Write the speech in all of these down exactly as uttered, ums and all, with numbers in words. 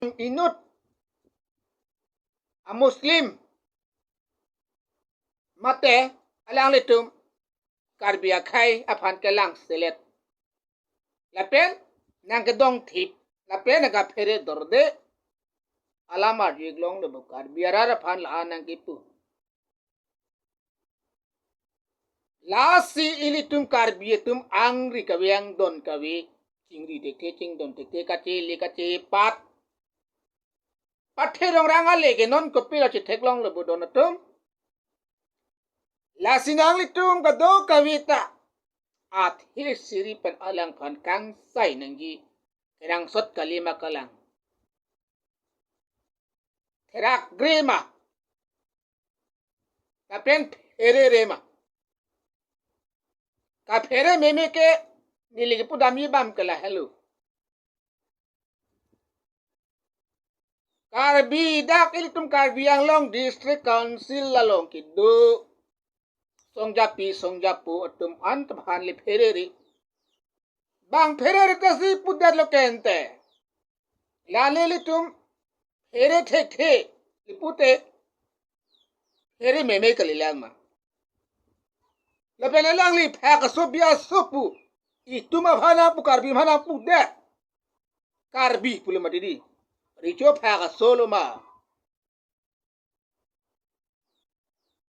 inut a Muslim mate alanglitum Karbi akhei aphan kelang selet. Lapen nangkedongthip, lapen nangkaphere dorde alam arju-ik longlo bo, Karbi arat aphan la-an nangkipu. Lasi ilitum Karbi atum angri kave, angdon kave, chingri thekthe, chingdon thekthe, kachele kachepat. Pathe rongrang ale ke non kopilo chetheklonglo bo don atum. Lasi nanglitum kadokave ta athe siri pen alangphan kangsai nangji. Kenangsot kali ma kalang? Therak gre ma? Lapen pherere ma? Kaphere meme ke neli kepudamji abang ke lahelo. Karbi, dak ilitum Karbi Anglong District Council along kedo songjapi songjapo atum an ta aphan le pherere. Bang pherere ta si pudetlo kente. Lale ilitum phere thekthe, le pute phere meme kalilang ma? Lapen alangli phak aso bi aso pu, itum aphan nangpu, Karbi aphan nangpudet. Karbi pulo ma didi? Recho phak aso lo ma?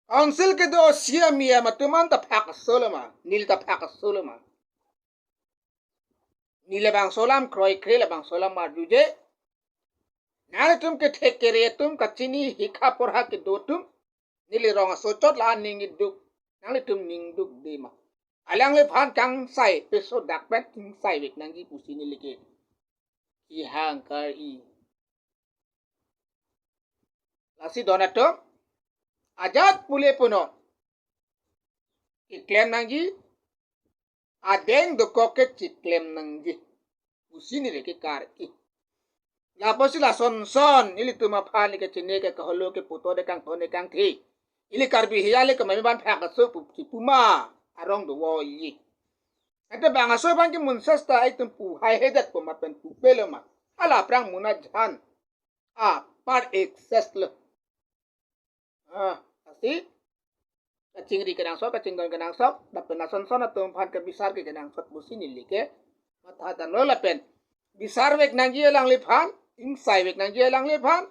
Council kedo C E M, E M atum an ta phak aso lo ma? Neli ta phak aso lo ma? Neli labangso alam kroikre, labangso alam arjuje. Nanglitum kethek kere atum, kachini hikha porha kedo atum, neli rong aso chot la ning iduk, nanglitum ning dukde ma? Alangliphan kangsai peso dak pen ingsai vek nangji pusi neli ke ihang kar-i. Lasi don atum, ajat pule punon, keklem nangji, adeng dokok ke chiklem nangji pusi neli ke kar-i. Lapusi lason son ilitum aphan, ili kachini ke kaholo ke puto de kangton de kangthi, ili Karbi hiya le kemami ban phak aso pu, chipu ma, arong do voiyi. Ante bang aso aphan ke mun sesta itum pu haihedet po ma pen pupelo ma? Hala aphrang muna jan apar excess lo. Ah, lasi kachingri kenangsot, kachingdon kenangsot, lapen lason son atum aphan kebisar ke kenangsot pusi neli ke matha damlo. Lapen bisar vek nangji alangliphan, ingsai vek nangji alangliphan.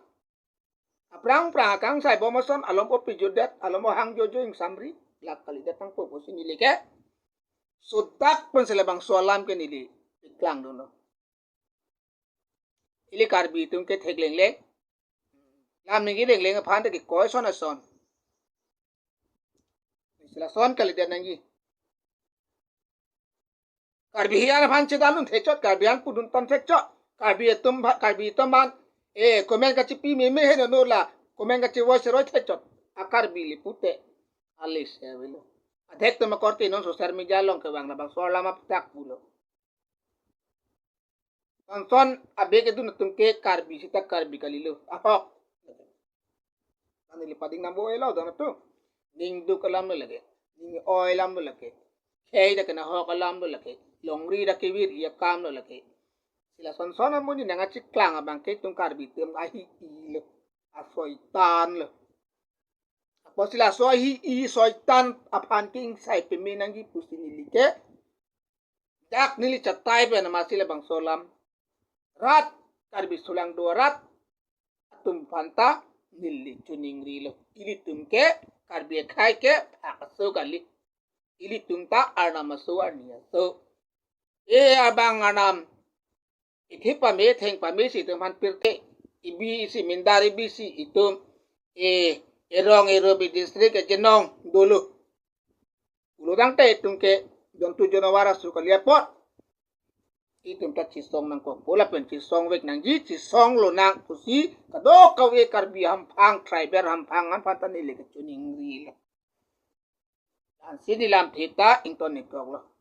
Aphrang phrang akangsai bom ason, alom o pijudet, alom o hang jojo, ingsamri lak kalidet nangpo pusi neli ke sodak pensi labangso alam ke neli keklangdunlo. Ili Karbi atum kethek lengleng, lam ningje lengleng aphan ta kekoi son ason. Isi lason kalidet nangji. Karbi hiyan aphan chedandun thekchot, Karbi aphan pudun ton thekchot. Karbi atum pha-, Karbi atum aphan, eh, comment kachipi meme heno no la, comment kachivoiceroi thekchot. A Karbi le pute, ale se avelo. Adhek atum akorte non social media along kevang labangso alam aputhak pulo. Sonson abe kedun atum ke Karbi sita Karbi kalilo. Ahok. Ani le pading nangbo elo don atum. Ning duk alam lo lake. Ning oi alam lo lake. Khei dak kena hok alam lo lake. Longri dak kevir iya kam lo lake. Si lason son amonit nangkachiklang abang ke itum Karbi atum ahi-i lo. Asoitan lo. Apotsi laso ahi-i soitan aphan ke ingsai peme nangji pusi neli ke dak neli chatai pen amatsi labangso alam rat, Karbi sulang do rat atum aphan ta neli choningrilo. Ilitum ke Karbi akhei ke phak aso kali. Ilitum ta arnam aso, arni aso. E abang arnam, ithi pame, theng pame si itum aphan pirthe, ibi si mindar, ibi si itum, e, erong erup, e district, e jenong dolo. Pulo tangte itum ke jontu jonawar aso kali apot, itum ta chesong nangkokpo lapen chesong vek nangji, chesong lonang pusi kadokave Karbi hamphang, tribal hamphang aphan ta neli ke choningrilo. Ansi neli lam thita ington ingkoklo.